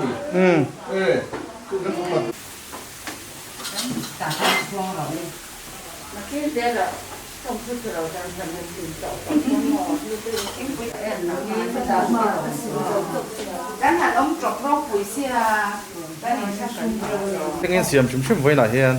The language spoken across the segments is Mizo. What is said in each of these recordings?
ni. E chu kan awm a. Engin siam hrim hrim vawiinah hian.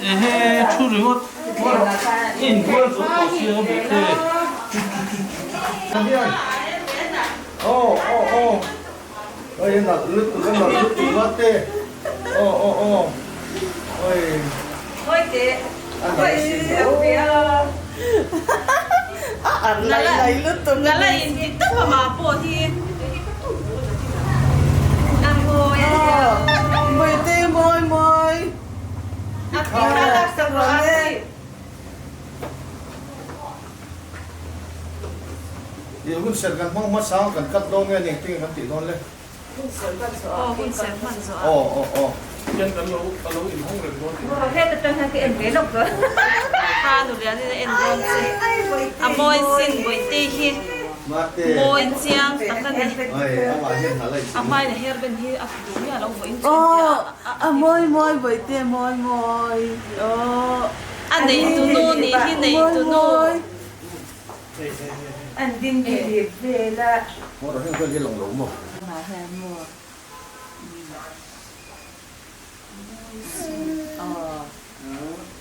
Ehe thu ringawt inbual zo tawh sia a bawk e. Aw aw aw oi nalh lutuk a nalh lutuk a te aw aw aw oi a nalh sin aw. Ih hun ser kan hmang hmasa a kan cut dawn nge ni engtin nge kan tih dawn le? Aw hun ser hman zawh a. Aw aw aw. Hian kan lo ka lo inhawng reng dawn tih. Heta tang hian ka en ve lawk dawn. Ha nulian in a en dawn che. A mawi sin Bawihte hi mawi chiang tak a ni. A hmain a hair band hi a duh miah lo vawiin chu entir a. A mawi mawi Bawihte mawi mawi aw. A neitu nu nih hi neitu nu. An ding lip vel a. Motor heng vel hi lang lo maw?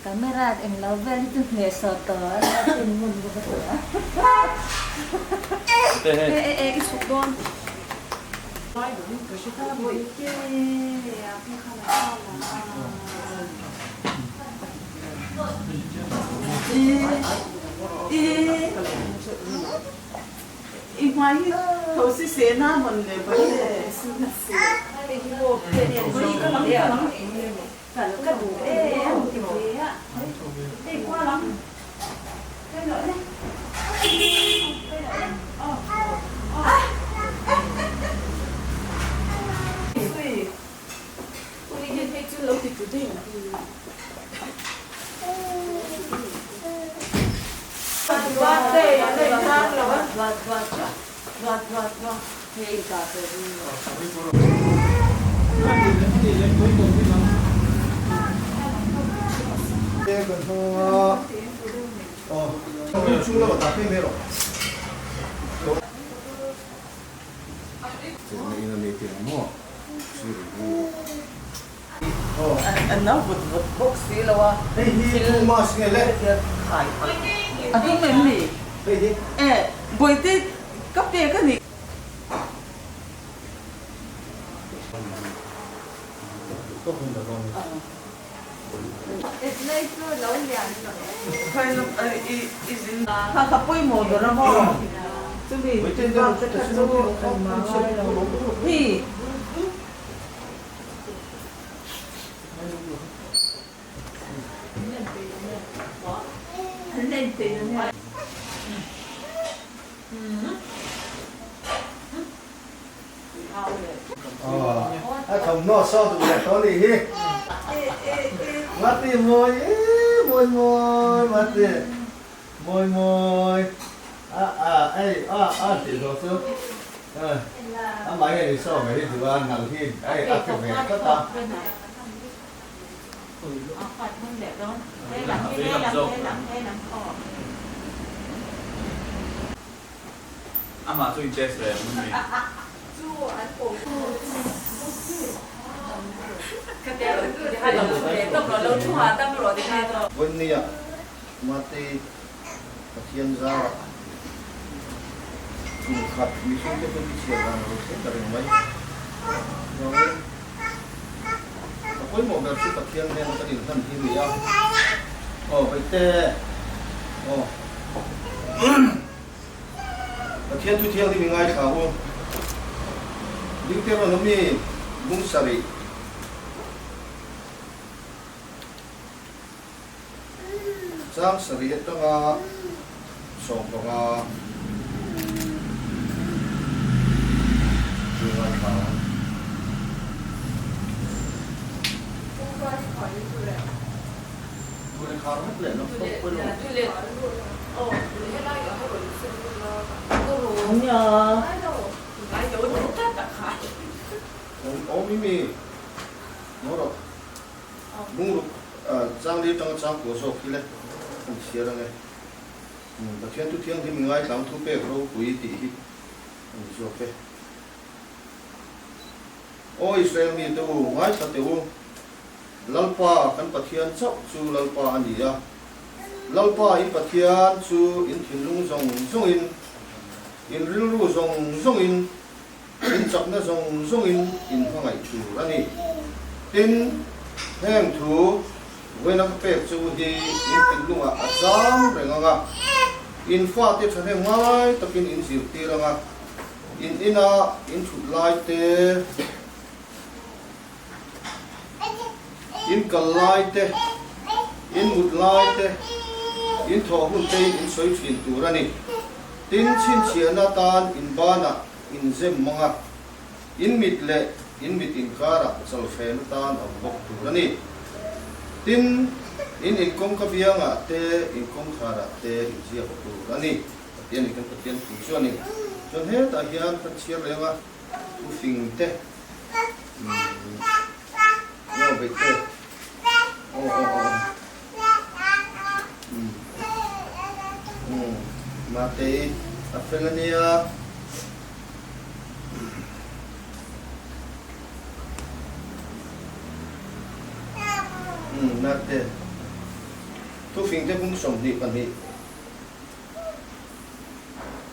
Camera eng lo vel hi chu hneh sawt tawh a la en ngun bawk a tawh a. E e i chhuk dawn. I hmai hi thosi sehna a mawn le bai le. An lo vut vut bawk si lo a. Hei hi tu mask nge le? A dum em ni? Hei hi. E, Bawihte ka pek a ni. Kha kha pawimawh ber a maw? Chumi bak te kha chu an ngai lo. Hi. A thawmhnaw saw duh leh tawh anih hi. Mati mawi e mawi mawi mati mawi mawi a a ei a a tih zawh chu amah hian i saw ve hi duh a nalh hi ei a ti ve tlat a. Amah chu in test ve ang mi. Vawinia Mate Pathian zarah kum khat mihringte chu i chhiar dan a lo thleng ta reng mai. Chuangin a pawimawh ber chu Pathian hnena kan inhlan hi a ni a. Aw Vaihte aw. Pathian thu thianghlim i ngaithla u. Deuteronomy bung sarih. Chang sarih atanga 15. khar vek leh lam tawp pawh ilo. Aw Mimi, maw rawh. Bungruk chang li atanga chang kua zawk hi le kan chhiar ange. Pathian thu thianghlim i ngaithlang thu pek ropui tih hi a ni zawk e. Aw Israel mite u, ngaithla teh u, Lalpa kan Pathian chauh chu Lalpa a ni a, Lalpa in Pathian chu in thinlung zawng zawngin, in rilru zawng zawngin, in chakna zawng zawngin in hmangaih tur a ni. Tin, heng thu vawiina ka pek chu hi in thinlungah a cham reng ang a, in fate thahnem ngai takin in zirtir ang a, In ina in thut lai te, in kal lai te, in mut lai te, in thawh hun te in sawi thin tur a ni. Tin, chhinchhiahna atan in banah in zem mang a, in mit leh in mit inkarah chalhren atan a awm bawk tur a ni. Tin, in inkawngka biangah te, in kawngkharah te in ziak tur a ni. Pathian hi kan Pathian thu chu a ni. Chuan hetah hian kan chhiar reng a, thu fing te, umm ngaw beih te, aw aw aw umm umm Matei a fel a nia. Umm Mate, thu fing te bung 22.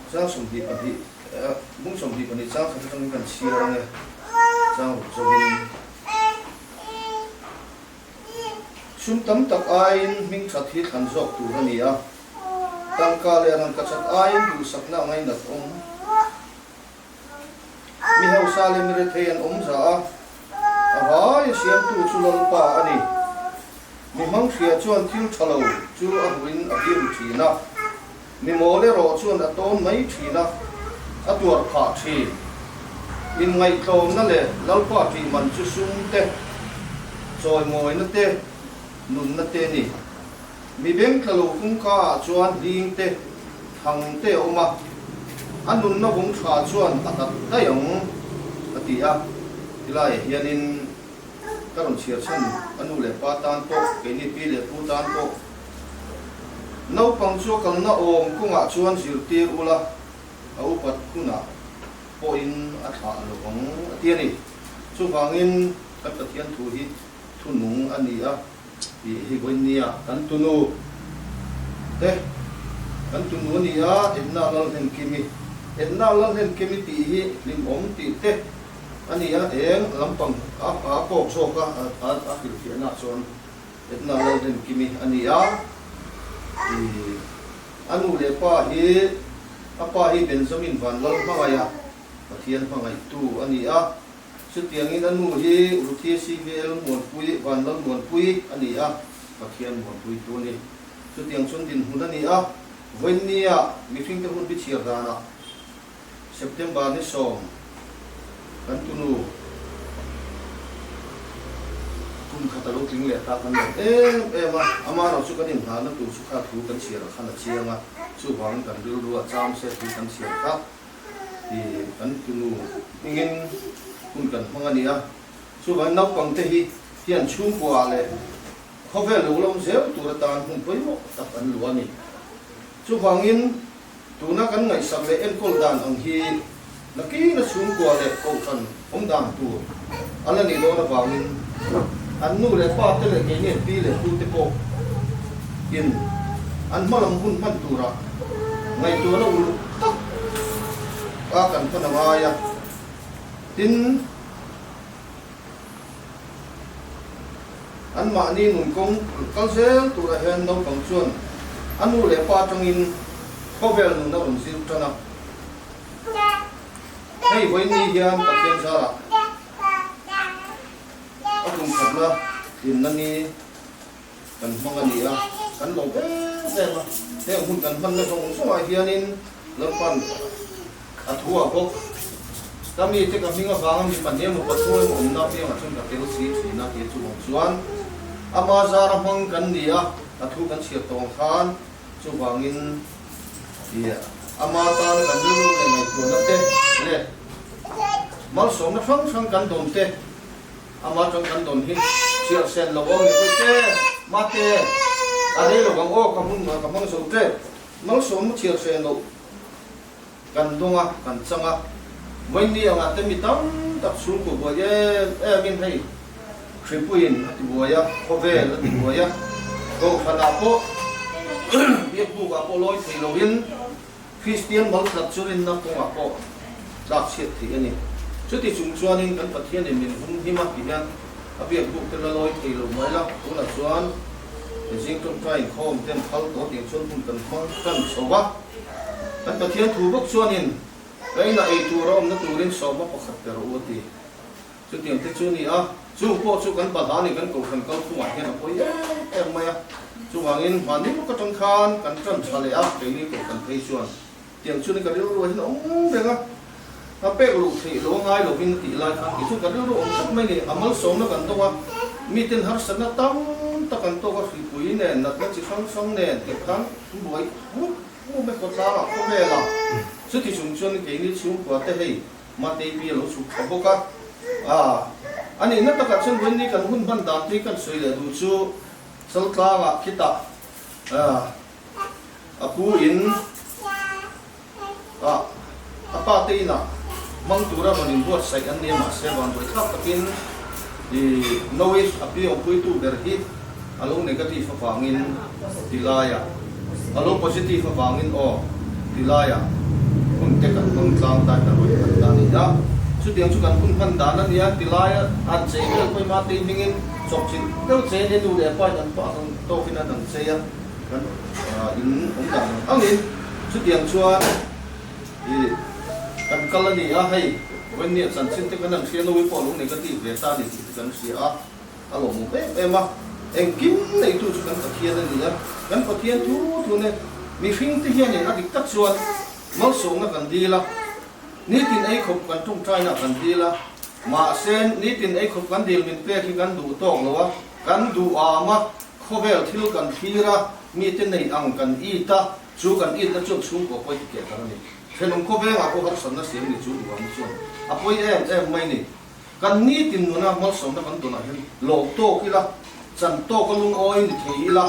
Chang 22 bung 22 chang khat atangin kan chhiar ang e, chang ruk zawkin. Sum tam tak aiin hming that hi thlan zawk tur a ni a, tangka leh rangkachat aiin duhsakna a ngainat awm. Mi hausa leh mi rethei an awm za a, a vai a siamtu chu Lalpa a ni. Mi hmanghria chuan thil tha lo chu a hmuhin a biru thin a, mi mawl erawh chuan a tawn mai thin a, a tuar phah thin. Inngaihtlawmna leh Lalpa tih man chu sum te, chawimawina te, nunna te a ni. Mi beng tla lo kawngka ah chuan hling te, thang te a awm a, a nunna vawng tha chuan a hlat daih ang, a ti a. Tilaiah hianin ka rawn chhiar chhan a nu leh pa tan pawh, keini pi leh pu tan pawh, naupang chu a kalna awm kawngah chuan zirtir ula, a upat hunah pawhin a thlah lo ang, a ti a ni. Chuvangin kan Pathian thu hi thunung a ni a. Tih hi vawinia kan tunu te kan tunu a ni a, Edna Lalhlenkimi. Edna Lalhlenkimi tih hi hlimawm tih te a ni a, eng lampang a a kawk zawk a, a a hrilhfiahna chuan Edna Lalhlenkimi a ni a. Ih a nu leh pa hi a pa hi Benjamin Vanlalhmangaih a, Pathian hmangaihtu a ni a. Chutiangin a nu hi Ruthi CVL Muanpui, Vanlal Muanpui a ni a, Pathian Muanpuitu a ni. Chutiang chuan dinhmun a ni a, vawiinnia mihringte hun bichhiar danah September ni 10 kan tunu kum khat a lo tling leh ta kan lo em em a, amaherawh chu kan inhnahna tur chu kha thu kan chhiar ah khan a chiang a, chuvangin kan rilru a cham se thu kan chhiar kha. Ti kan tunu hmingin hun kan hmang a ni a, chuvangin naupangte hi hian chhungkua leh khawvel lo lawm zel tur atan hun pawimawh tak an luah a ni. Chuvangin tuna kan ngaihsak leh enkawl dan ang hi nakina chhungkua leh kohhran awm dan tur a la nih dawn avangin an nu leh pa te leh keini an pi leh pu te pawh in an hmalam hun hman turah ngaihtuahna uluk tak a kan hman a ngai a, tin, anmahni nun kawng kal zel turah hian naupang chuan a nu leh pa atangin khawvel nun a rawn zir tan a, hei vawiinni hian Pathian zarah a kum khatna hlimna ni kan hmang a ni a, kan lo em em a, heng hun kan hmanna zawng zawngah hianin Lalpan a thu ah bawk. Ka mite ka hming avanga mi pahnih emaw pathum emaw awmna apiangah chuan ka tel si thin a, tih chu awm chuan ama zara hmang kan ni a. A thu kan chhiar tawh ang khan chuvangin i ama tana kan rilru leh ngaihtuahna te leh malsawmna hrang hrang kan dawn te ama tang kan dawn hi chhiar sen lo awm ni pawh te mate a rei lo ang aw ka hmun ka hmang zo tep malsawmna chhiar sen loh kan dawng a, kan chang a, vawiin angah te mi tam tak chhungkaw buai em em in hei Hripuiin a ti buai a, khawvel a ti buai a, kohhranah pawh biakbukah pawh lawi thei loin Kristian mal khat chu rinna kawngah pawh tlak chhiat theih a ni. Chuti chung chuanin kan Pathianin min hum him a ti hian a biakbuk te la lawi thei lo mai la, tunah chuan zing tawngtai inkhawm ten phal tawh tiang chuan hun kan hmang tan chho a. Kan Pathian thu bawk chuanin ka inah ei tur a awmna turin sawma pakhat pe rawh u a ti. Chutiang te chu a ni a, chung pawh chu kan balha ni kan kohhran kal phungah hian a pawi em em mai a. Chuvangin hmanni lawk atang khan kan tan tha leh a, keini kohhran phei chuan tiang chu ni ka rilru ah hian a awm reng a. A pek luh theih lo a ngai lovin a tih lai khan kei chuan ka rilru awm tlat mai ni. A malsawmna kan dawng a, miten harsatna tam tak an tawk a, hripui nen, natna chi hrang hrang nen tih khan buai mup mup mai khawtlangah khawvelah chuti chung chuan keini chhungkua te hei Matei pi a lo chhuk tha bawk a. Aaa a nihna takah chuan vawiin ni kan hun hman dan te hi kan sawi leh duh chu Chaltlangah khitah aaa a pu in ah a pa te inah hmang tura rawn inbuatsaih an ni a mahse vanduai thlak takin i Noe a pi awmpuitu ber hi a lo negative avangin ti laiah a lo positive avangin aw ti laiah hun te kan hmang tlang ta kan rawn hman ta a ni a. Chutiang chu kan hun hman dan a nia ti laia an chei vel pawimah te hmingin chawpchilh deuh che nia nu leh pa in an pah ang tawkin an ang chei a kan in awm dan ang angin chutiang chuan i kan kal a ni a hei vawiin chanchin te kan han hria nawi pawh a lo negative ve ta a ni tih te kan hria a. A lawmawm em em a, engkim neitu chu kan Pathian a ni a, kan Pathian thu thu ne mihring te hianin a dik tak chuan malsawmna kan dil a, nitin ei khawp kan tawngtaina kan dil a, mahse nitin ei khawp kan dil min pek hi kan duh tawk lo a, kan duh am a, khawvel thil kan thlir a, mite nei ang kan it a, chu kan itna chuan chhungkaw pawi ti keh tar a ni. Thenawm khawvengah pawh harsatna siam ni chu duh ang chuan a pawi em em mai ni. Kan nitin nuna malsawmna kan tawnah hian lawm tawk ila, chan tawka lungawi ni thei ila,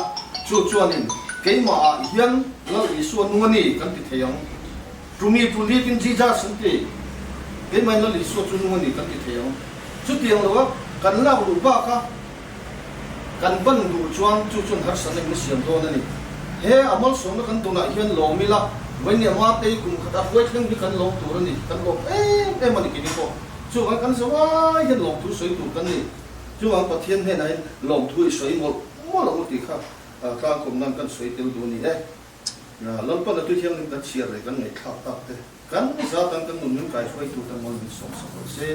chu chuanin keimahah hian Lal Isua nung a ni kan ti thei ang. To me to live in Jesus an ti. Keimahin Lal Isua chu nung a ni kan ti thei ang. Chutiang loa kan lak luh baka kan ban duh chuan chu chuan harsatna in a siam dawn a ni. He a malsawmna kan tawnah hian lawm ila, vawinia Matei kum khat a hruai thleng hi kan lawm tur a ni, kan lawm em em a ni kei ni pawh. Chuvang kan zo ai hian lawmthu sawi tur kan ni. Chuvang Pathian hnenah hian lawmthu i sawi mawlh mawlh ang u tih kha tlangkawm nan kan sawi tel duh a ni e. Lalpan a Tuithianghlim kan chhiar leh kan ngaihthlak tak te kan zat ang kan nun min kaihruai tur te mawl min sawm sak rawh se.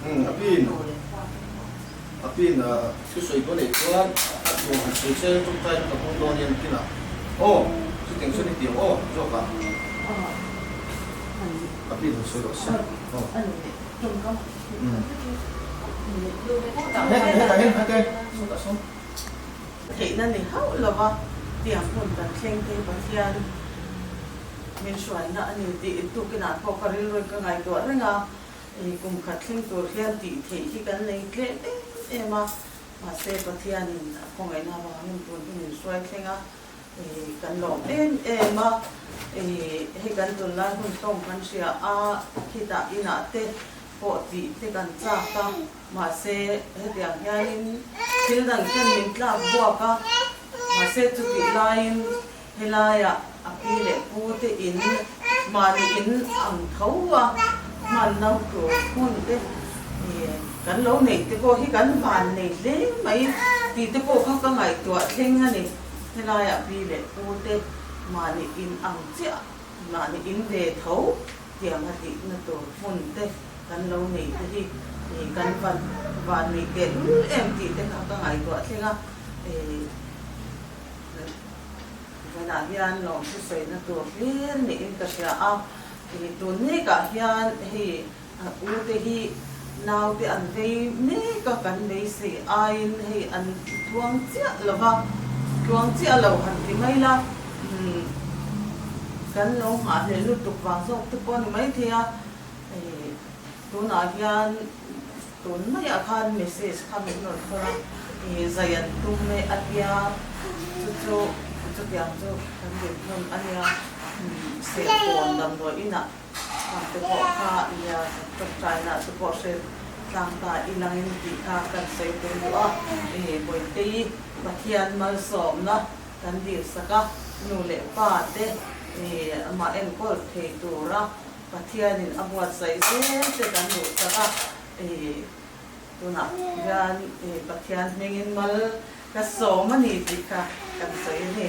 A pin a pin thusawi pawh neih chuan a tuam han sawi se tawngtai ka hmang dawn hian kinah aw chutiang chuan i tiang aw zawk a a pin han sawi rawh se aw hetah hian hete sawtah sawn. Theihna ni hauh lova tiang hun kan thleng te hi Pathian min hruaina a ni tih tukinah pawh ka rilruin ka ngaihtuah reng a. Kum khat thleng tur hian tih theih hi kan nei tlem em em a, mahse Pathianin a khawngaihna avangin tun hi min hruai thleng a, kan lawm em em a, hei kan tunlai hun tawng kan hria a, khitah inah te pawh tih te kan chak a, mahse hetiang hianin thil dang ten min tlak buak a, mahse chutih laiin Helaiah a pi leh pu te in mahni in ang tho a, hman no tur hmun te kan lo neih te pawh hi kan van nei hle mai tih te pawh kha ka ngaihtuah thleng a ni. Helaiah pi leh pu te mahni in ang chiah mahni in ve tho tiang a tihna tur hmun te kan lo nei te hi kan van van neih tehlul em tih te kha ka ngaihtuah thleng a. Vawiinah hian lawmthu sawina tur hlir niin ka hria a, tun nekah hian hei u te hi Naute an vei mek a, kan beisei aiin hei an tluang chiah lo va, tluang chiah lo han ti mai la, umm kan lo nghahhlelh lutuk vang zawk te pawh a ni maithei a, hei tunah hian tun maiah khan message kha min rawn thawn a, ih zai an tum e a tia, chu chu chutiang chu kan dinhmun a nia, umm Serkawn damdawi inah. Khangte pawh kha nia tawngtaina te pawh hre tlang ta i langin tih kha kan sawi tel duh a, enge Bawitei Pathian malsawmna kan dilsak a, nu leh pa te amah enkawl thei tura Pathianin a buatsaih zel te kan duhsak a, tunah hian Pathian hmingin mal ka sawm a ni tih kha kan sawi a ni.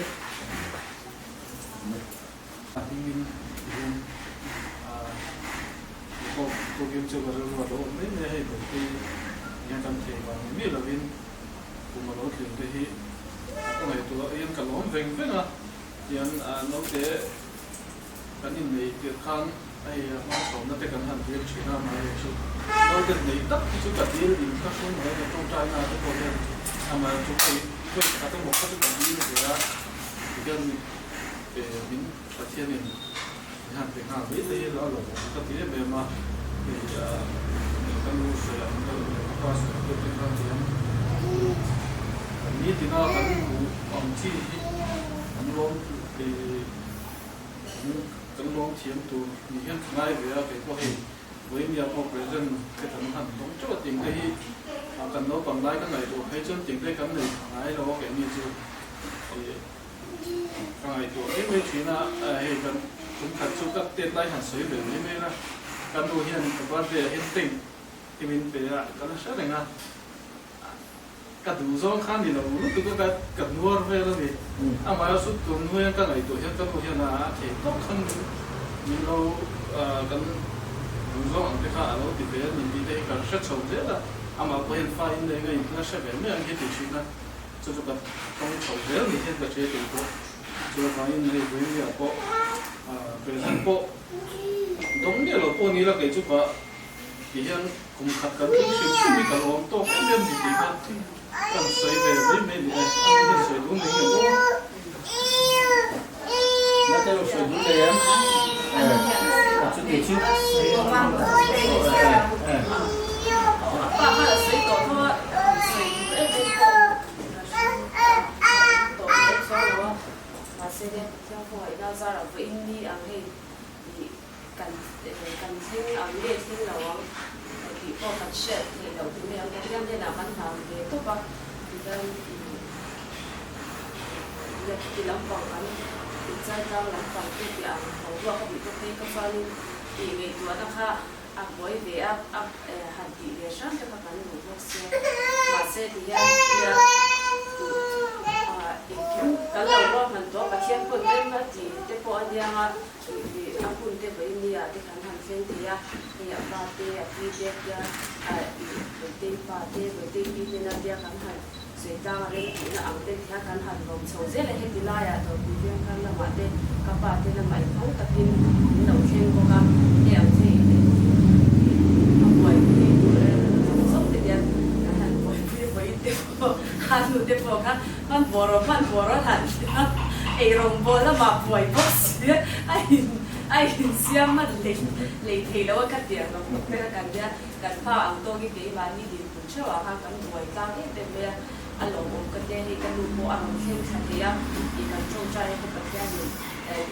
A hmingin hian pawh tukin chu ka rilru a lo awm mai mai a, hei Bawihtei hian kan thei vang ni miah lovin kum a lo tling te hi ka ngaihtuah hian ka lawm veng veng a, tian naute kan inneih tirh khan hei a hmangchhawmna te kan han dil thin a, amaherawhchu naute neih tak hi chu ka dil in ka hrung mai ka tawngtaina te pawh hian amaherawhchu hei vawi khat emaw kha chu ka dil ve a, tihian Min Pathianin min han pe nghal mai mai ila lo awm ka ti em em a, hei ka nu sawi ang ka nu leh ka pa sawi ang deuh te khan hian kan nitina kan hmuh ang chi hi kan lawm kan lawm thiam tur ni hian ka ngai ve a, kei pawh hei Vawinia pawh present te kan han dawng teuh a ting te hi kan naupang lai ka ngaihtuah phei chuan ting te kan nei tha ngai lo a keini chu. Ka ngaihtuah mai mai thin a, hei kan kum khat chu ka tet lai han sawi ve mai mai la, ka nu hian ka birthday ah hian tank hi min pe a, ka la hre reng a, ka duh zawng kha ni lo lutuk a, ka nuar vel a ni, amaherawh chu tun hnu hian ka ngaihtuah hian ka nu hian a thei tawk khan min lo kan duh zawng ang te kha a lo ti ve a ni tih te hi ka hre chho zel a, amah pawh hian fa in nei nga in la hre ve mai ang hi ti thin a. Chu chu ka tawng chho zel ni hian ka hria kei pawh. Chu avangin hei Vawinia pawh present pawh dawng miah lo pawh ni la kei chu ka ti hian kum khat kan thleng hrim hrim hi ka lawm tawk em em ni tih kha kan sawi ve mai mai ni e. A ni hian sawi dun nei nge maw? Nate lo sawi dun nei em? Chuti chu. Ti lampang kan inchai tlang lampang te tih ang boruak a nih bawk hi ka chuanin tih ngaihtuahna kha a buai ve a, a han tih ve hram te kha kan duh bawk sia. Mahse ti hian tia engkim kan lo ruahman tawh Pathian pawn reng a ti te pawh a niang a, a hun te vawiin ni ah te kan han thleng thei a, hei a pa te a pi te tia Vaitei pa te Vaitei pi te na tia kan han Sawi tlang a rem tihna ang te hian kan han lawm chho zel a, heti laiah Dawrpui Vengthar lamah te ka pa te lamah inhawng takin min lo thleng bawk a, hei ang che i leh a buaipui tur zawng zawng te hian kan han buaipui vawiin te pawh a nu te pawh kha hmanhmawh rawh hmanhmawh rawh han ti a, eirawngbawl lamah buai bawk si a in a insiam hman lei lei thei lo a ka tiang lo bawk te kan nia kan pa ang tawkin keimahni din Hmun theuh ah khan kan buai tlang em em mai a, a lawmawm ka tia hei ka nu pawh a rawn thleng thla thei a, ih kan tawngtai te Pathianin eng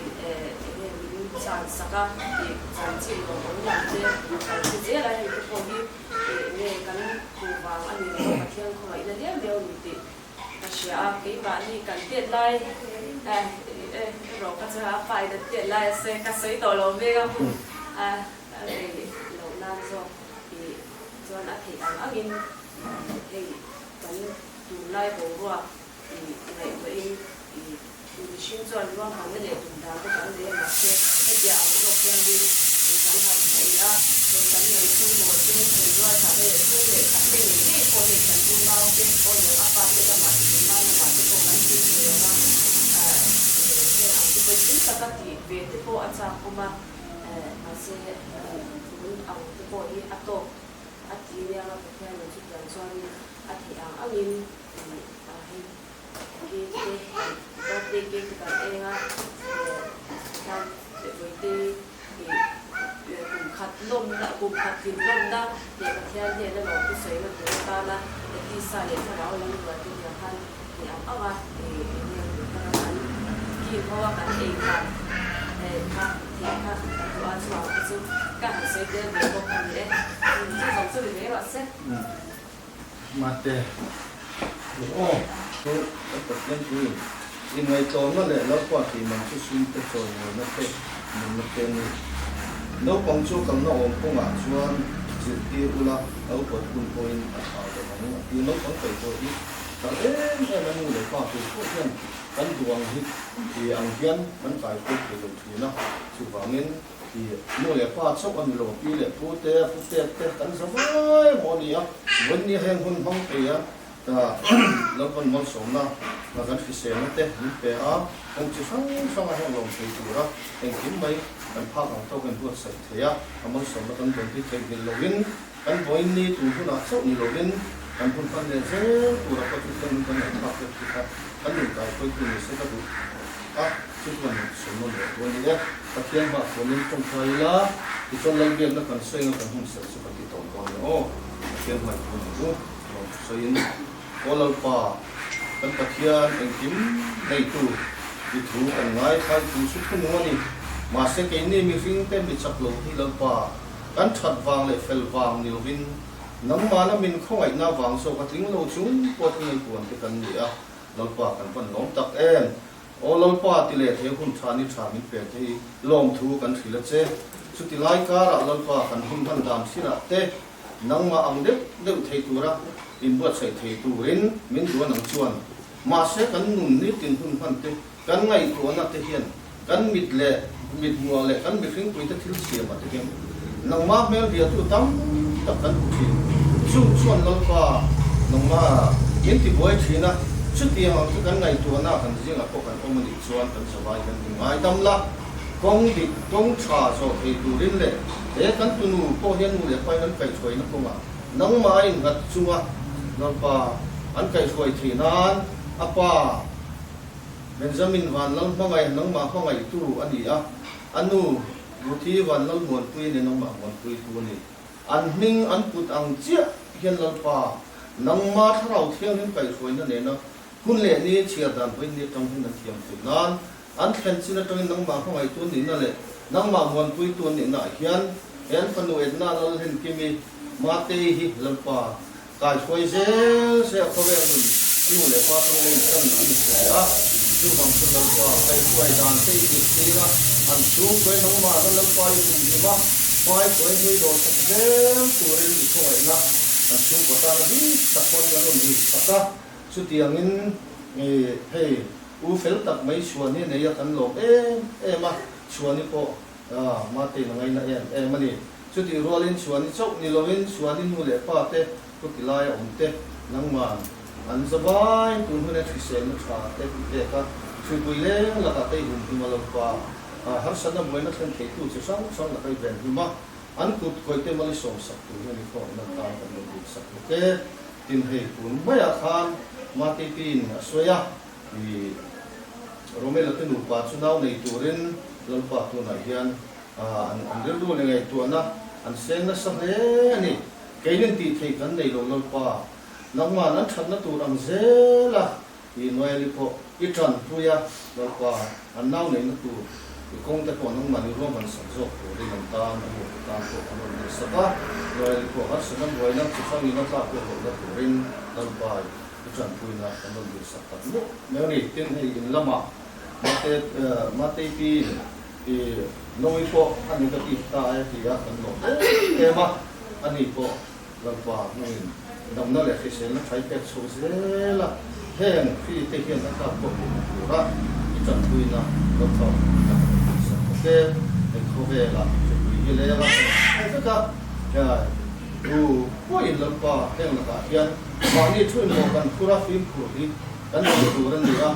nge min chan sak a, ih chanchin lawmawm lam te kan hre zel a, hei te pawh hi eng nge kan hmuh vang a ni lo a, Pathian khawngaihna liau liau ni tih ka hria a, keimahni kan tet lai erawh ka chuan a pa in a tet lai a sawi ka sawi tawh lo mek a hun a rei loh nan zawk ih. Chuan a theih ang angin hei kan tunlai boruak ngaihtuahin mihring chuan ruahmanna leh tum dan te kan nei a, mahse hetia ang zawk hianin kan han hmuh a, hei kan ngaihpawimawh te, kan rualtha te leh chhung leh khat te ngei ngei pawh hei kan unau te pawh leh a pa te lamah te tunlai lamah te pawh kan hlim thei ang a, heng ang te pawh hlim taka tih ve te pawh a chak awm a, mahse tun ang te pawh hi a tawk. A ti nia nga Pathianin chutiang chuanin a theih ang angin ih hei cake te birthday cake te kan eng a tihian Bawihtei ih kum khat lawmna kum khat hlim lawmna leh Pathian hnena lawmte sawina tur atana tisa leh thlarau lam rual te tiang khan theih ang ang a ih enge taka kan kil ho a kan ei dan kha theih kha kan duh a chhuah te chu ka han sawi tel ve bawk a ni e. Chu zawng chu ni mai rawh se. Mate, duh aw. Chu kan Pathian tuin inngaihtlawmna leh Lalpa tihman chu sumte chawimawina te nunna te a ni. Naupang chu kalna awm kawngah chuan zirtir ula, naupang hun pawhin a thlah lo ang a ti. Naupang kaihhruai hi thar em em a nu leh pa tur pawh hian kan duh ang hi ti ang hian kan kaihruai thei lo thin a, chuvangin i nu leh pa chauh a ni lo, pi leh pu te, pu pek te kan za vai maw a ni a, vawiin heng hun hmang thei a Lalpan malsawmna kan hriselna te min pe a, kawng chi hrang hranga heng lawm thei tura engkim mai kan phak ang tawk a inbuatsaih thei a, a malsawmna kan dawn hi theihnghilh loin Kan vawiin ni tun hunah chauh ni lovin kan hun hman leh zel tura pawh chu hian kan ngaihthlak deuh khi kha kan nun kaihruaitu ni se ka duh a, chu chuan sawi nawn leh tur a ni e. Pathian hmah chuanin tawngtai ila, tichuan Lalbiakna kan sawi anga kan hun serh chu ka ti tawh dawn e aw. Pathian hmai thu ni chu rawn sawiin, Aw Lalpa, kan Pathian engkim neitu i thu kan ngaithlai thu chu thunung a ni. Mahse keini mihringte mi chak lo hi Lalpa, Kan that vang leh fel vang ni lovin nangmahna min khawngaihna vang zawk a tling lo chung pawh thil ngaihtuan te kan ni a, Lalpa kan van lawm tak em? Aw Lalpa ti leh he hun tha ni tha min pe te hi lawmthu kan hrilh a che. Chuti lai karah Lalpa kan hun hman dan thinah te nangmah ang deuh deuh thei tura inbuatsaih thei turin min duan ang chuan mahse kan nun nitin hun hman te Kan ngaihtuahna te hian kan mit leh mithmuah leh kan mihringpuite thil siamah te hian nangmah hmel biatu tam tak kan hmu thin. Chung chuan Lalpa nangmah min tibuai thin a, chutiang ang chu kan ngaihtuahna kan zingah pawh kan awm a nih chuan kan zavai kan hmu ngai dam la. Kawng dik, kawng tha zawh thei turin leh he kan tunu pawh hian nu leh pain an kaihhruaina kawngah nangmah a innghat chunga Lalpa an kaihhruai theih nan a pa Benjamin Vanlal hmangaih nangmah hmangaihtu a ni a, a nu Ruthi Vanlal Muanpui nen nangmah muanpuitu a ni. An hming an put ang chiah hian Lalpa, nangma Thlarau Thianghlim kaihhruaina nena hun leh ni chhiar dan vawiin ni atang hun an thiam theih nan, an thlen chin atangin nangmah hmangaihtu an nihna leh nangmah muanpuitu an nihna ah hian he an fanu Edna Lalhlenkimi Matei hi Lalpa Kaihruai zel se a khawvel nun a nu leh pa tang lei chan a ni thei a, chuvang chu Lalpa kaihruai dan te i dik tir a, an chhungkuai nangmahna Lalpa i humhim a, hmaikuai hnui dawr sak zel turin i khawngaihna an chhungkua tana bik tak pawn kan rawn ri sak a, chutiangin hei u fel tak mai Chhuani nei a kan lawm em em a, Chhuani pawh Matein a ngaina em em a ni. Chutih rualin Chhuani chauh ni loin Chhuani nu leh pa te pu ti laia awm te, nangman an zavai tun hun e hriselna tha te i pek a, hripui leng lakah te i humhim a lo pa, harsatna buaina thlen theitu chi hrang hrang laka i venhim a, an kut kawihte mal i sawmsak tur hian i khawngna tan kan lo duhsak bawk e. Tin hei tun maiah khan Matepiin a sawi a, i Romela te nupa chu nau nei turin Lalpa tunah hian An rilru leh ngaihtuahna an seng nasa hle a ni. Keinin tih theih kan nei lo Lalpa, nangman an thatna tur ang zel a, i Noeli pawh i tanpui a Lalpa, an nau neihna tur i kawng te pawh nangman i ruahman sak zawk turin an tan a nupa tan pawh an rawn nei sak a, Noeli pawh harsatna buaina chi hrangin a tlak pawh lohna turin Lalpa i tanpuina kan rawn dil sak tak meuh meuh a ni. Tin, hei in lamah Mate Mateipiin I Nawi pawh a negative ta e ti a kan lawm em em a, ani pawh Lalpa hmangin damna leh hriselna thai pek chhoh zel a, heng hri te hian a tlak pawh hmuhna tura i tanpuina Lalpa hmangin a kan insak bawk e. Hei khawvela hripui hi leng a kan hre vek a, tu pawhin Lalpa heng lakah hian mahni thu inmawh kan phur a, fimkhur hi kan tih tur a ni a,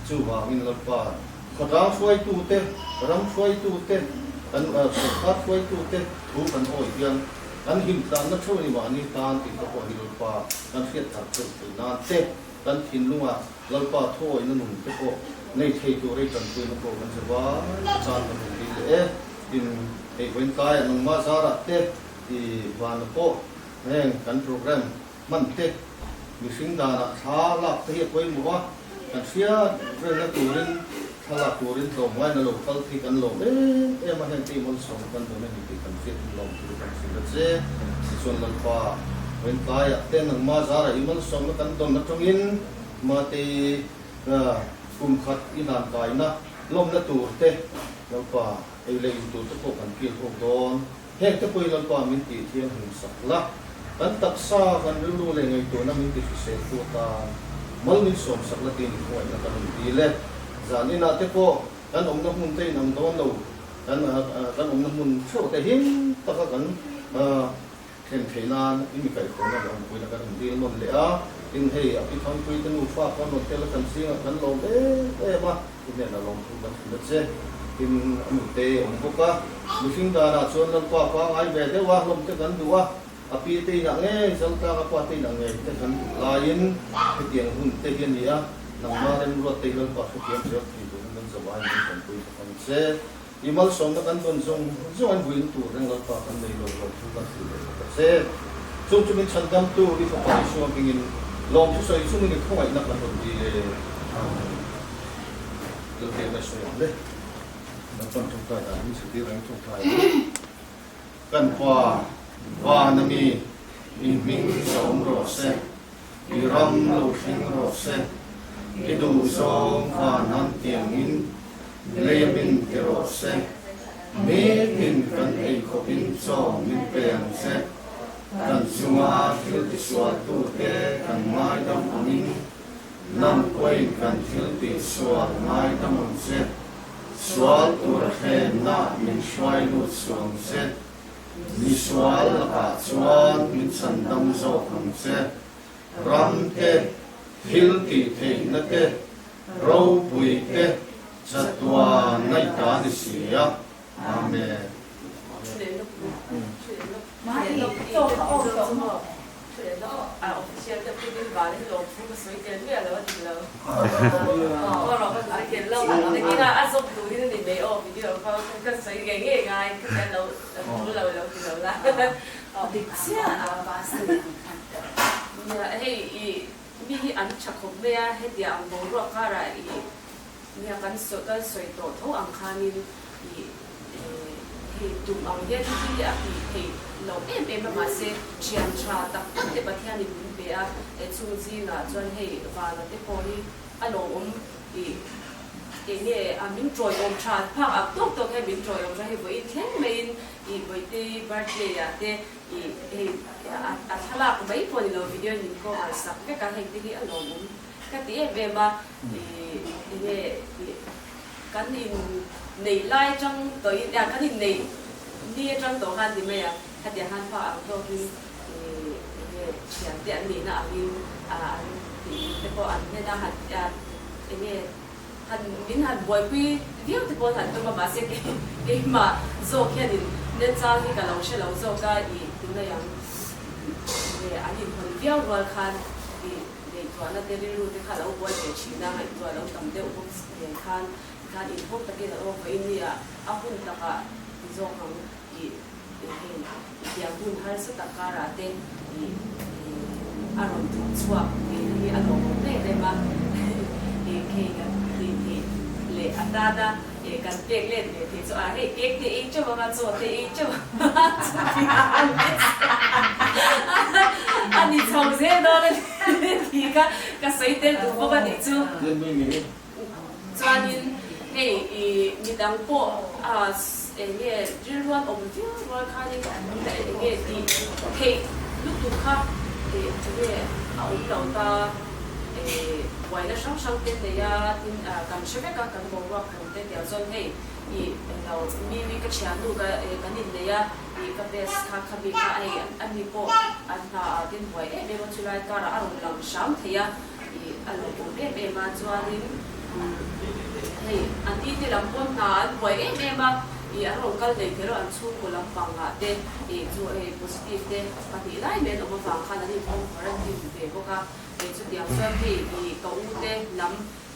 chuvangin Lalpa Khawtlang hruaitute, ram hruaitute, kan sawrkar hruaitute thu kan awih hian Kan him tlanna theuh a ni mahni tan tih te pawh hi Lalpa kan hriat thar theuh thei nan te, kan thinlunga Lalpa thuawihna nun te pawh nei thei tur ei tanpuina pawh kan che vai tan kan rawn dil leh e. Tin, hei vawiin tlaiah nangmah zarah te i vana pawh heng kan programme hman te mihring danah thla lak te hi a pawimawh a, kan hriat velna turin thla lak turin tlawmngaina lo kal te hi kan lawm em em a, heng te i malsawmna kan dawn a ni tih kan hriat in lawm thu kan hrilh a che. Tichuan Lalpa, vawiin tlaiah te nangmah zarah i malsawmna kan dawn atangin Matei kum khat i hlan kaina lawmna tur te Lalpa ei leh in tur te pawh kan kil ho dawn. Heng te pawhin Lalpa min tih thianghlim sak la, kan taksa, kan rilru leh ngaihtuahna min ti hrisel tu atan mal min sawm sak la tiin khawngaihna kan rawn dil e. Zan inah te pawh kan awmna hmun te inang dawn lo, kan kan awmna hmun theuh te him taka kan thlen theih nan i mi kaihhruaina leh awmpuina kan rawn dil nawn leh a, tin hei a pi Thangpui te nufa pawh an rawn tel a kan zingah kan lawm em em a. I hnenah lawmthu kan hrilh a che. Tin, a nute a awm bawk a. Mihring danah chuan Lalpa pangngai ve deuh a, hlawmte kan duh a. A pi te inah ngei, Zaltlang a pa te inah ngei te kan duh laiin hetiang hun te hi a ni a. Nangmah remruat te hi Lalpa hrethiam zel thei turin kan zavai min tanpui bawk ang che. I malsawmna kan dawn zawng zawng an vuiin tur reng Lalpa kan nei lo lawmthu kan hrilh leh bawk a che. Chung chu min chhandamtu i Fapa Isua hmingin lawmthu sawi chungin i khawngaihna kan rawn dil e. Amen. Lalbiakna sawi ang le. Lalpan tawngtai dan min zirtir reng tawngtai ang. Kan Pa, Van a mi, i hming zawm rawh se, i ram lo thleng rawh se, i duhzawng van an tiangin lei a min ti rawh se, nitin kan ei khawpin chaw min pe ang che, kan chunga thil tisualtute kan ngaidam angin nang pawhin kan thil tihsual ngaidam ang che, sual tur hrenna min hruai lut suh ang che. Misual lakah chuan min chhandam zawk ang che. Ram te, thil tih theihna te, ropui te, chatuan ngaihta ni si a. Amen. Mi hi an tha khawp mai a, hetiang ang boruak karah i nia kan kan sawi tawh tho ang khanin i hei tum ang hian thil hi a tih theih loh em em a, mahse thian tha tak tak te Pathianin min pe a, chung zingah chuan hei vana te pawh hi a lawmawm i eng nge a min tawiawm tha phak ang tawk tawk hian min tawiawm tha hei vawiin thleng maiin i Bawihte birthday ah te I hei a thlalak mai pawh ni lo video in min cover sak vek a, heng te hi a lawmawm ka ti em em a, i enge i kan in neih lai atang tawh in kan in neih ni atang tawh khan ti mai a, khatiang khan fa ang tawk in i enge thian te an nihna ang in an tih te pawh an hnen a han enge han min han buaipui viau te pawh an han tum a, mahse kei keimah zawk hianin net chang hi ka lo hre lo zawk a, i tunai ang nge an inhawn viau rual khan i ngaihtuahna te rilru te kha lo buai ve thin a, ngaihtuah lo tam deuh bawk nen khan tikhan inhawng takin an awm vawiin ni a, a hun takah ti zawk ang i hei tiang hun harsa tak karah te i a rawn thawk chhuak tih hi a lawmawm em em a, i khei kan tih theih leh atana kan pek let ve theih chu a hei cake te ei teuh anga chaw te ei teuh anga chuti a ni chho zel dawn a ni tih kha ka sawi tel duh bawk a nih chu. Chuanin hei i midang pawh a eng nge rilruan awm viau rual khanin eng nge tih theih lutuk kha eng nge a awm lo ta buaina hrang hrang te nei a tin kan hre vek a kan boruak kan te tiang chuan hei i englo mi mi ka thiannu ka kan innei a i ka best kha khami kha hei ani pawh an hna ah tin buai em em a chulai karah a rawn lang hram thei a. I a lo awm em em a, chuanin hei a ni te lam pawn hna an buai em em a, Ih an rawn kal hlei kher a, an chhungkaw lampangah te ih chu hei positive te pahnih lai mai an awm avang khan an in home quarantine ve bawk a, hei chutiang chuan hei ih ka u te lam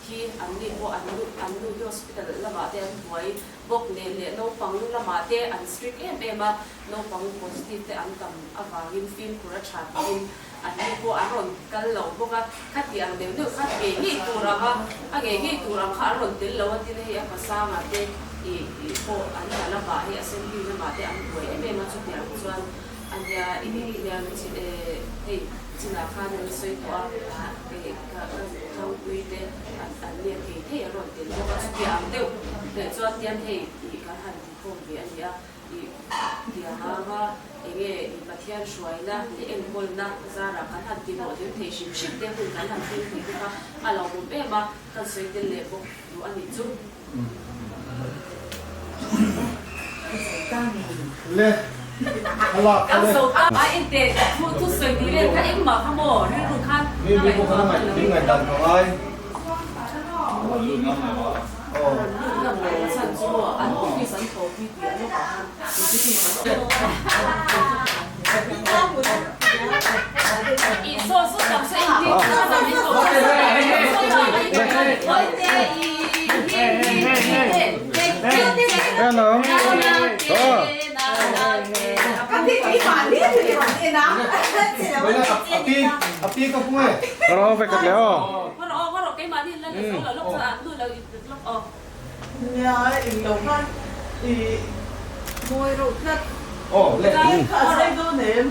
hi an ni pawh an nu an nu hi hospital lamah te an buai bawk nen leh naupang lamah te an strict em em a, naupang positive te an tam avangin fimkhur a tha tiin an ni pawh an rawn kal lo bawk a, khati ang deuh deuh kha ngei ngei tur ang a, a ngei ngei tur ang kha an rawn tel lo a tin hei a pasanga te ih ih pawh an hna lamah hei assembly lamah te an buai em em a chutiang chuan a nia ih hian hei chinah khan an sawi tawh a ih ka thangpui te an an nia thei thei an rawn tel bawk a chutiang ang deuh leh chuan tian hei ih kan han ti khawm ve a ni a. I tiang anga enge i Pathian hruaina leh enkawlna zarah kan han ti hlawh deuh thei hrim hrim te hun kan han thleng thei te kha a lo awm em a, kan sawi tel leh bawk duh a nih chu. Le a lak Kan le. so ta a inte thu thu sawi tih vel kha engmah kha maw rilru khan Mi ka mi pawh khan a ngaihtuah hman lo ngaih in. ngaihdan ka ngai. Nia eng lo khan i Mawi reuh tlat. Kha a zai dawn em?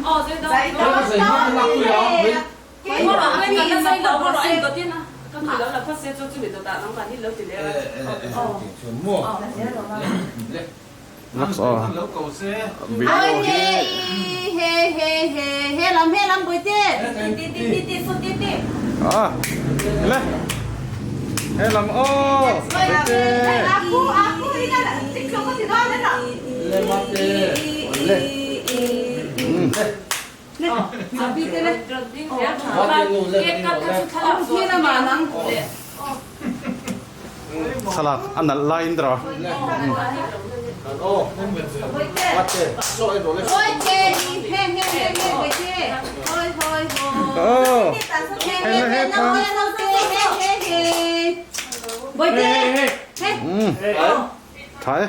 Thlalak a nalh lai in dawr. Thai.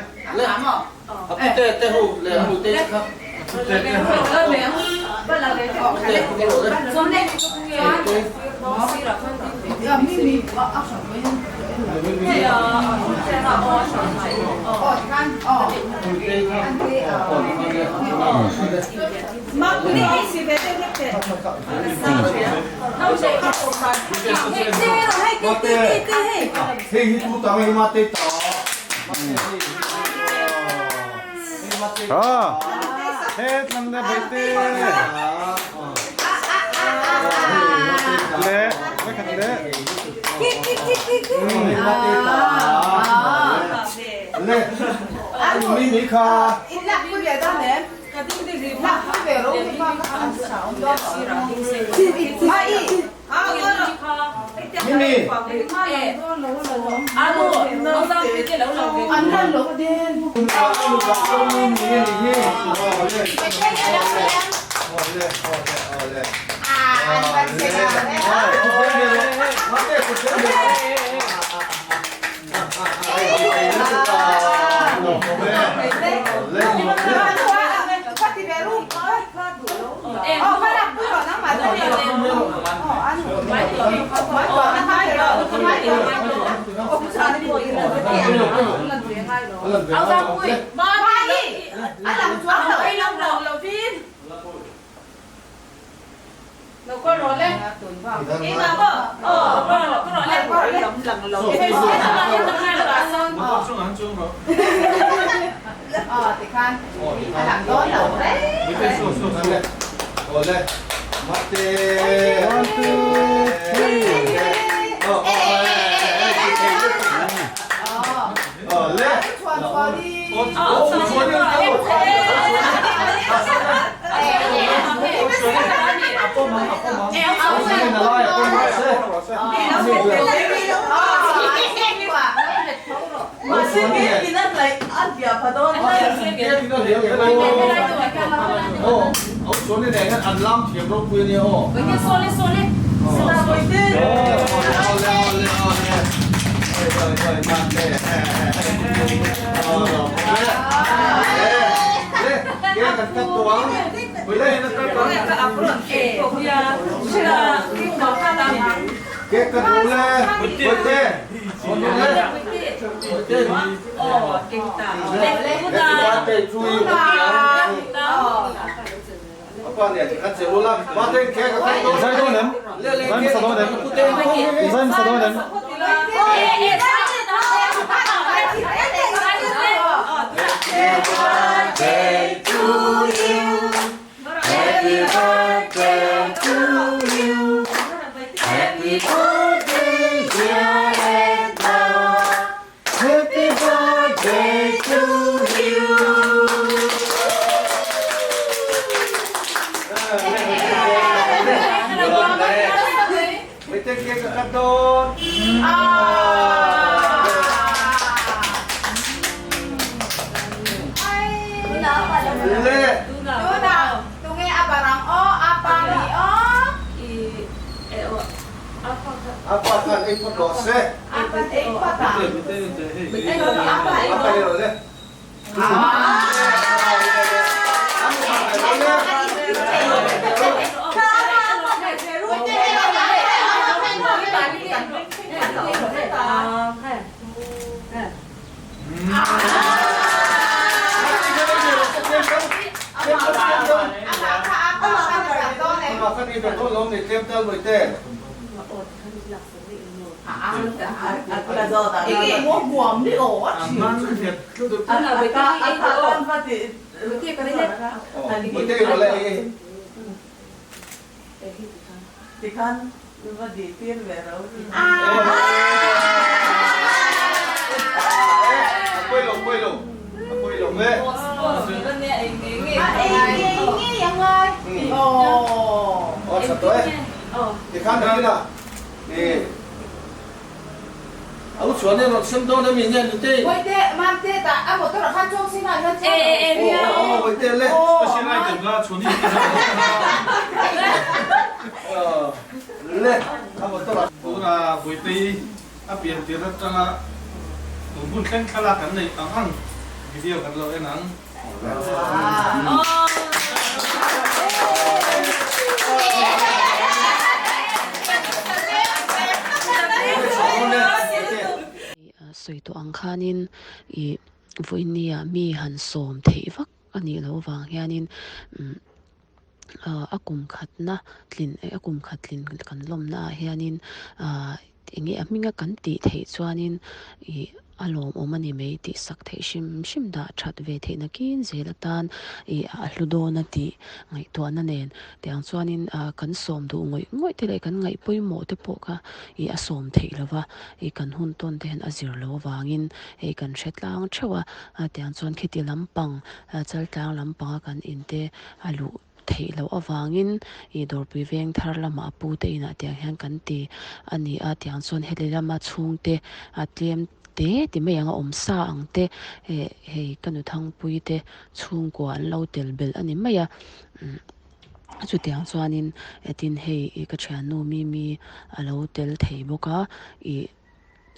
Sawi tawh ang khanin ih vawinia mi han sawm theih vak a nih loh avang hianin umm ah a kum khatna tlin a kum khat tlin kan lawmna ah hianin ah eng nge a hminga kan tih theih chuanin ih a lawmawm a ni mai tih sak theih hrim hrim dah that ve theih nakin zel atan ih a hlu dawn a tih ngaihtuahna nen tiang chuanin ah kan sawm duh ngawih ngawih te leh kan ngaih pawimawh te pawh kha ih a sawm theih lo va ih kan hun tawn te hian a zir loh avangin hei kan hre tlang theuh a tiang chuan khiti lampang chaltlang lampanga kan in te a luh theih loh avangin ih dawrpui veng thar lamah a pu te inah tiang hian kan ti a ni a tiang chuan heti lama chhungte a tlem te ti mai ang a awm sa ang te eh hei ka nu thangpui te chhungkua an lo tel belh a ni mai a chutiang chuanin tin hei ih ka thiannu mimi a lo tel thei bawk a ih.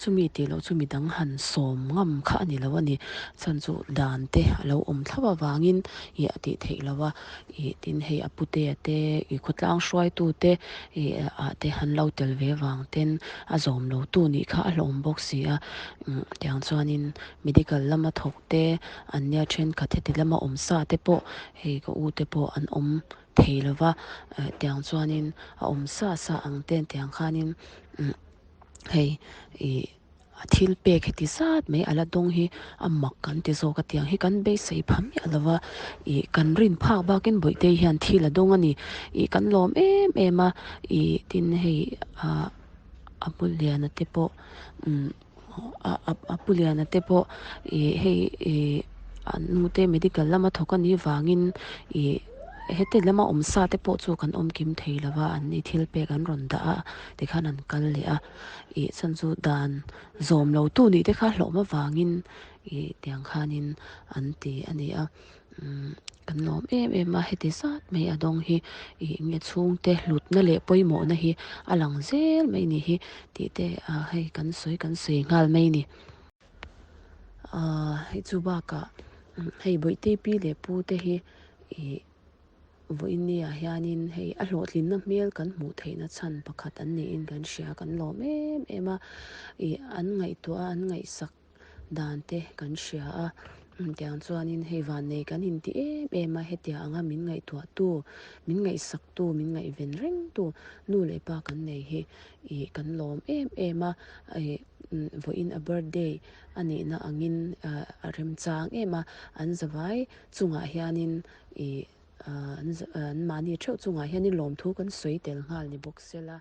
Chumi tih loh chu midang han sawm ngam kha a ni lo a ni. Chhan chu dan te a lo awm thlap avangin ih a tih theih lo a, ih tin hei a putea te, ih khawtlang hruaitu te ih ah te han lo tel ve vang ten a zawm lo tu nih kha a hlawm bawk si a. Tiang chuanin medical lama thawk te an nia thenkhat heti lama awm sa te pawh hei ka u te pawh an awm thei lo va, tiang chuanin a awm sa sa ang ten tiang khanin umm. Hei ih a thil pek heti zat mai a la dawng hi a mak kan ti zawk a tiang hi kan beisei pha miah lo va ih kan rin phak bakin Bawihtei hian thil a dawng a ni ih kan lawm em em a ih tin hei ah a pu liana te pawh umm a pu liana te pawh ih hei ih an nute medical lama thawk a nih vangin ih. Heti lama awm sa te pawh chu kan awm kim thei lo va, an ni thil pek an rawn dah a tikhan an kal leh a, ih chhan chu dan zawm lo tu nih te kha hlawm avangin ih tiang khanin an ti a ni a, umm kan lawm em em a heti zat mai a dawng hi ih enge chhungte hlutna leh pawimawhna hi a lang zel mai ni hi tih te ah hei kan sawi kan sawi nghal mai a ni. Ahh hei chu bakah hei bawihte pi leh pu te hi ih vawiin ni ah hianin hei a hlawhtlinna hmel kan hmuh theihna chhan pakhat an niin kan hria kan lawm em em a ih an ngaihtuah a an ngaihsak dan te kan hria a tiang chuanin hei vannei kan inti em em a hetiang anga min ngaihtuah tu min ngaihsak tu min ngaihven reng tu nu leh pa kan nei hi ih kan lawm em em a ih. Vawiin a birthday a nihna angin a remchang em a, an zavai chungah hianin ih an mahni theuh chungah hianin lawmthu kan sawi tel nghal ni bawk sela.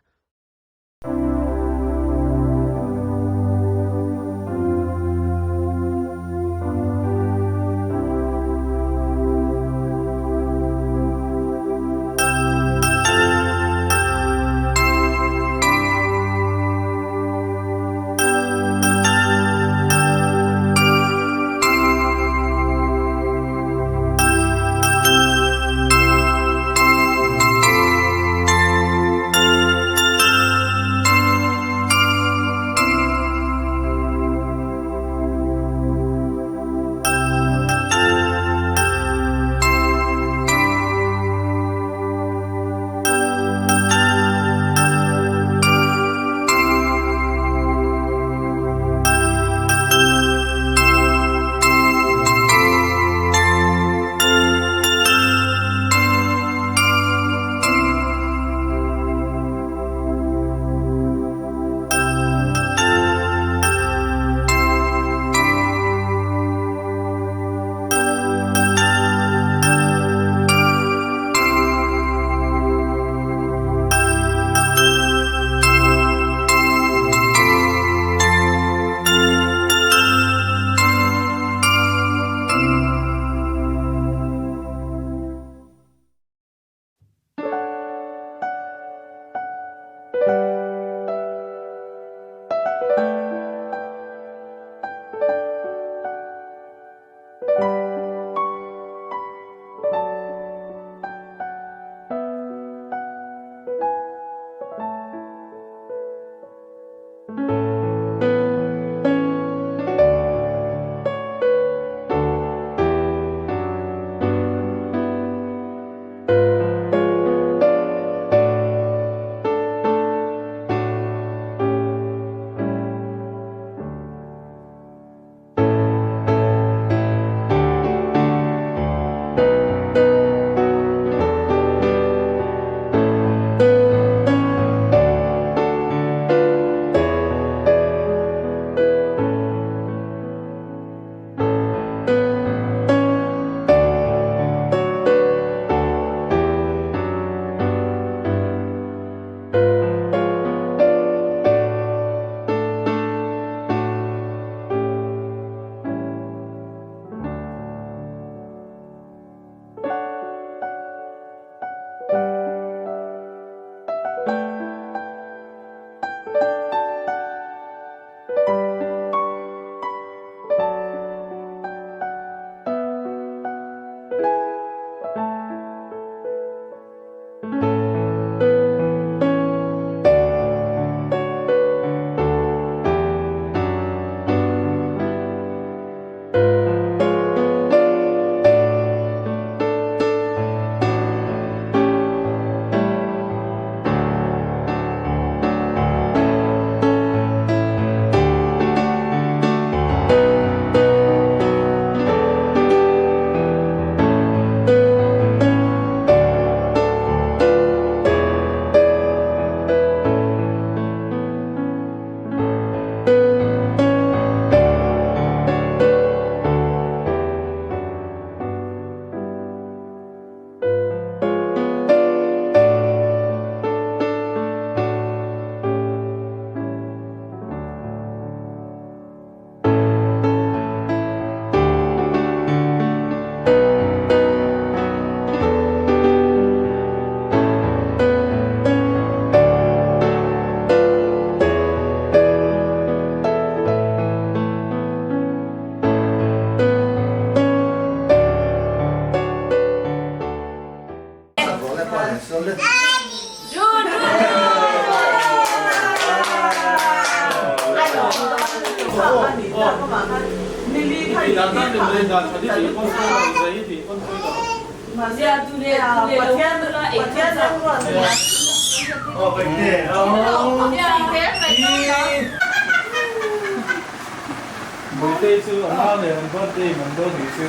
Bawihtei chu a nau nen an birthday man dawn nih chu.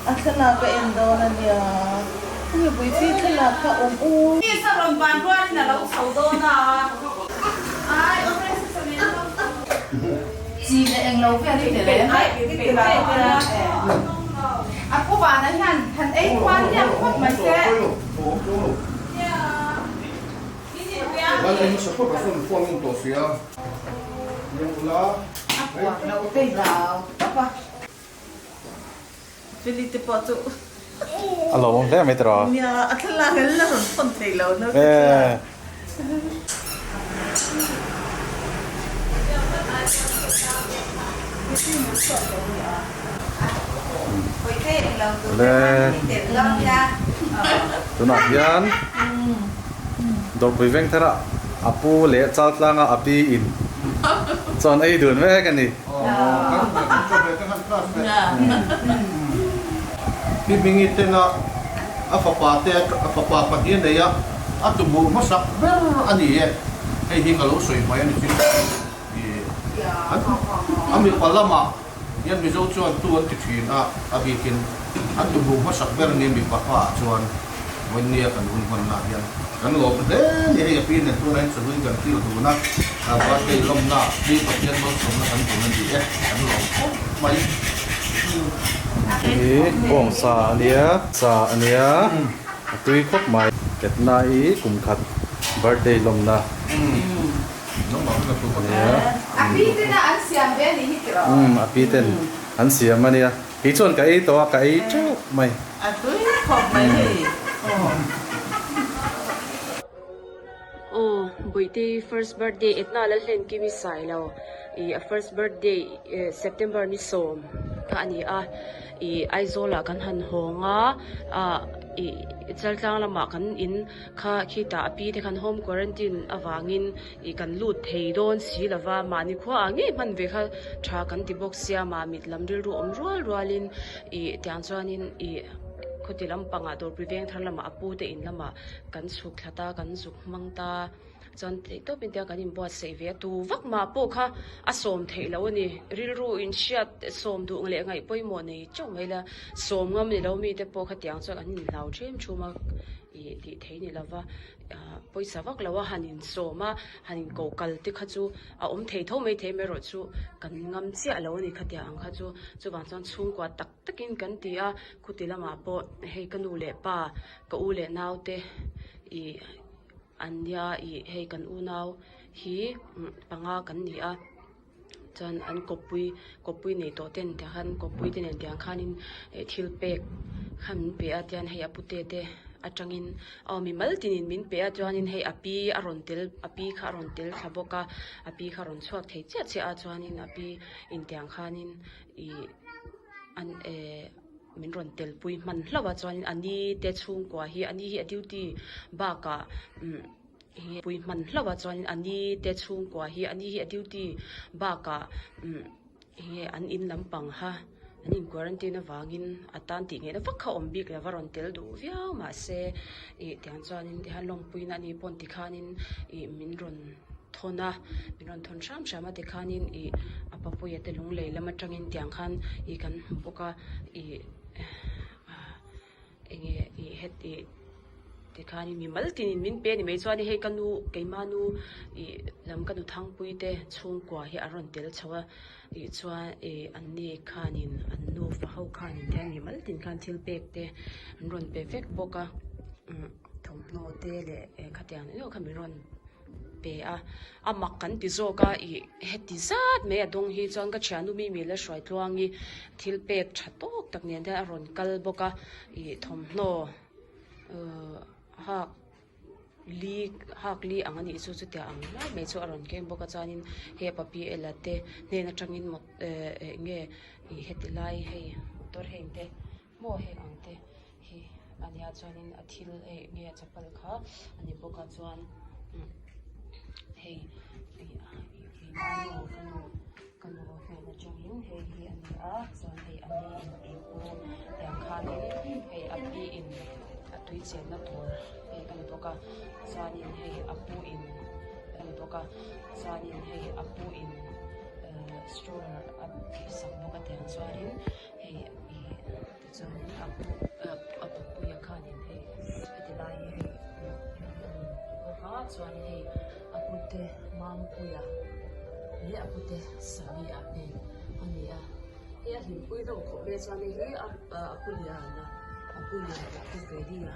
A thlalak a en dawn a nia. Khumi Puipi thlalak kha awm u. Miss a rawn ban rualin a lo chho dawn a. Ai aw Princess a nen lo. Chi leh eng lo vel hi tel em? A pu vana hian han ei khuan hiam khawp mai se. A puan lo te hlau tawp a. Feli te pawh chu. A lo awm hle mai tiraw? Nia, a thlalak an la rawn thawn thei lo naute thlalak. Tunah hian Dawrpui Vengthara a pu leh Chaltlanga a pi in chuan ei dun mek a ni. Pi Hmingi tena a fapa te a fapa pahnih a nei a, a tubuh hmasak ber a ni e. Hei hi ka lo sawi hmai a ni chu. A mipa lamah hian Mizo chuan tu an ti thin a, a bikin an tubuh hmasak ber a ni mipa hmaah chuan vawinia kan hun hmannaah hian kan lawm hle a ni. Hei a pi nen tunah hian chawhlui kan kil dun a, birthday lawmna hi Pathian malsawmna kan dun a ni e, kan lawm khawp mai. Hi bawng sa a nia, sa a nia, a tui khawp mai. Ketna i kum khat birthday lawmna. A pi ten a an siam ve a nih hi tiraw? Umm a pi ten an siam a nia. Kei chuan ka ei tawh a, ka ei teuh mai. A tui khawp mai hei aw. Aw Bawihtei first birthday Etna Lalhlenkimi Sailo i a first birthday September ni sawm kha a ni a ih Aizawl ah kan han hawng a ah ih Chaltlang lamah kan in Kha khitah a pi te khan home quarantine avangin ih kan lut thei dawn si lova mahni khua ah ngei hman ve kha tha kan ti bawk sia mamit lam rilru awm rual rualin ih tiang chuanin ih khawti lampangah dawrpui veng thar lamah a pu te in lamah kan chhuk thla ta kan zuk hmang ta chuan theih tawpin tiang kan inbuatsaih ve a tu vak mah pawh kha a sawm theih loh a ni rilru inhriat sawm duh leh ngaih pawimawh nei teuh mai la sawm ngam ni lo mite pawh kha tiang chuan an inhlau ṭhem ṭhum a. Ih tih thei ni lova ah pawisa vak lo a han insawm a han inkoh kal te kha chu a awm thei tho mai thei erawh chu kan ngam chiah lo a ni khatiang ang kha chu chuvang chuan chhungkua tak takin kan ti a khuti lamah pawh hei ka nu leh pa ka u leh nau te ih an nia ih hei kan unau hi panga kan ni a. Chuan an kawppui kawppui nei tawh ten tiang khan kawppui te nen tiang khanin eh thil pek kha min pe a tian hei a pute te atangin aw mimal tinin min pe a chuanin hei a pi a rawn tel a pi kha a rawn tel thla bawk a a pi kha a rawn chhuak thei chiah chiah a chuanin a pi in tiang khanin ih an eh min rawn tel pui hman hlauh a chuanin a ni te chhungkua hi a ni hi a duty bakah umm. Hi pui hman hlauh a chuanin a ni te chhungkua hi a ni hi a duty bakah umm enge an in lampang kha an in quarantine avangin a tan tih ngeihna vak kha awm bik lova rawn tel duh viau mahse ih tiang chuanin tihian lawmpuina a ni pawh tikhanin ih min rawn thawn a min rawn thawn hram hram a tikhanin ih a papuia te lunglei lam atangin tiang khan ih kan hmu bawk a ih ah. Enge ih heti tikhanin mi mal tinin min pe a ni mai chuan hei ka nu keima nu ih lam ka nu thangpui te chhungkua hi a rawn tel chho a ih chuan ih an ni khanin an nufa ho khanin te mi mal tin khan thil pek te an rawn pe vek bawk a thawmhnaw te leh khatiang eng emaw kha min rawn pe a a mak kan ti zawk a ih heti zat mai a dawng hi chuan ka thiannu mi mi la hruai tluangi thil pek tha tawk tak nen te a rawn kal bawk a ih thawmhnaw uhh hak li hak li ang a nih chu chutiang ang lai mai chu a rawn keng bawk a chuanin he papi ela te hnen atangin maw eh eng nge ih heti lai hei motor heng te maw heng ang te hi. a nia chuanin a thil hei nge a chapal kha a ni bawk a chuan hei keima nu ka nu ka nu hnen atangin hei hi a ni a chuan hei a ni in pi pu tiang khanin hei a pi in a tui chenna tur pek a ni bawk a chuanin hei a pu in a ni bawk a chuanin hei a pu in ehh stroller a sak bawk a tiang chuanin hei ih tichuanin a pu a papuia khanin hei heti lai hi hei hei hi a ni bawk a chuanin hei a pute Mampuia leh a pute Sami-a pek a ni a hei a hlimpui hlawm khawp mai a chuan hei hi a pu Liana a pu Liana a pu Freddy-a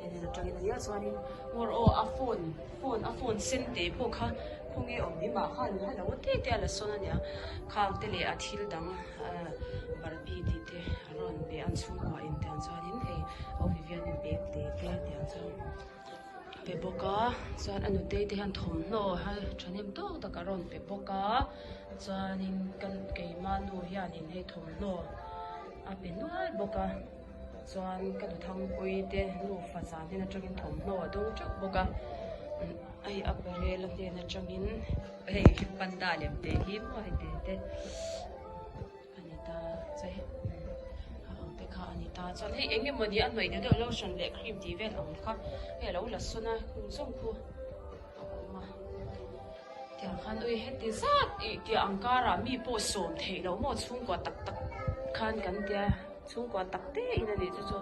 en en atangin a nia chuanin ngawr aw a phone phone a phone sen te pawh kha khawnge awm ni mah khan a lo te te a la sawn a nia khang te leh a thil dang ah barbie tih te a rawn pe a an chhungkua in tiang chuanin hei au Vivian in bag te te tiang chuan a pe bawk a chuan a nutei te hian thawmhnaw thahnem tawk tak a rawn pe bawk a chuanin ka keima nu hianin hei thawmhnaw a pe nual bawk a. Chuan ka nuthangpui te nufa zan hnen atangin thawmhnaw a dawng teuh bawk a hei a barel a hnen atangin hei panda lem te hi maw hei te te a ni ta che a ang te kha a ni ta chuan hei eng emawni a hnawih deuh deuh lotion leh cream tih vel ang kha hei alo la sawn a khum zawng khu a awm a tiang khan ui heti zat ih tih ang karah mi pawh sawm theih loh maw chhungkua tak tak khan kan tia. Chhungkua tak te in a nih chu chu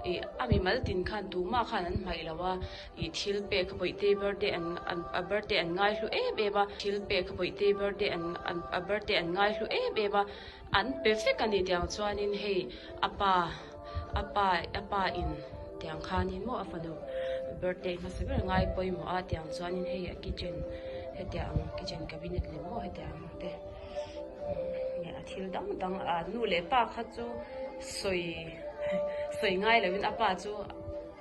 ih a mimal tin khan tumah khan an hmaih lo a ih thil pek a bawihte birthday an an a birthday an ngai hlu em em a thil pek a bawihte birthday an an a birthday an ngai hlu em em a an pe vek a ni tiang chuanin hei a pa a pa a pa in tiang khanin maw a fanu birthday hmasa ber ngai pawimawh a tiang chuanin hei a kitchen hetiang kitchen cabinet lem maw hetiang te. A thil dang dang a nu leh pa kha chu sawi sawi ngai lovin a pa chu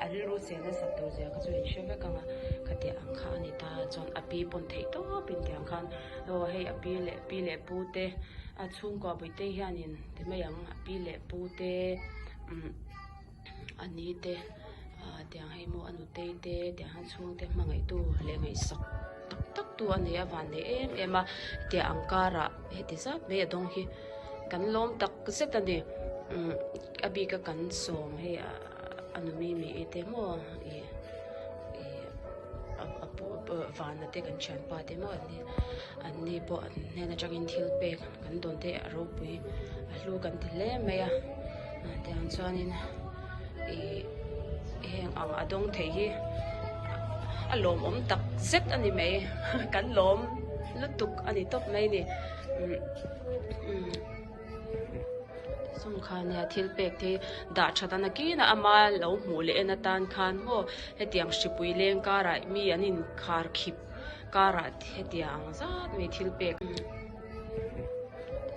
a rilru che nasa tur zia kha chu in hre vek ang a khatiang ang kha a ni ta chuan a pi pawn theih tawp in tiang khan aw hei a pi leh pi leh pu te a chhungkua buite hianin ti mai ang a pi leh pu te umm a ni te ah tiang hei maw a nutei te tiang hian chhungte hmangaihtu leh ngaihsak tak tak tu a nei a van nei em em a hetiang ang karah heti zat mai a dawng hi kan lawm tak zet a ni umm a bik a kan sawm hei a nu mimi te maw ih ih a pu vana te kan thianpa te maw an ni an ni pawh an hnen atangin thil pek kan dawn te a ropui a hlu kan ti hle mai a tiang chuanin ih heng ang a dawng thei hi a lawmawm tak zet a ni mai kan lawm lutuk a ni tawp mai a ni umm chung kha nia thil pek te hi dah that a nakin a ama lo hmuh leh en atan khan maw hetiang hripui leng karah mi an inkhar khip karah hetiang zat mai thil pek.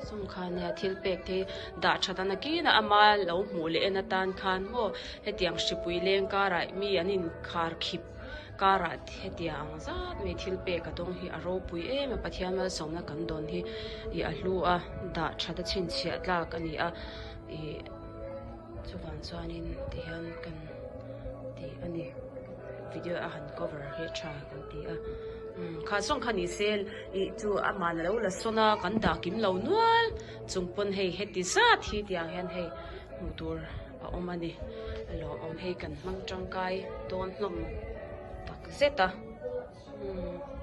Chung kha nia thil pek te hi dah that a nakin a ama lo hmuh leh en atan khan maw hetiang hripui leng karah mi an inkhar khip karah hetiang zat mai thil pek a dawng hi a ropui em a Pathian malsawmna kan dawn hi ih a hlu a dah that a chhinchhiah tlak a ni a ih chuvang chuanin tihian kan tih a ni video a han cover hi tha kan ti a. Umm kha zawng kha ni se ih chu amah lo la sawn a kan dah kim lo nual chung pawn hei heti zat hi tiang hian hei hmuh tur a awm a ni a lawmawm hei kan hmang tangkai dawn hlawm tak zet a umm.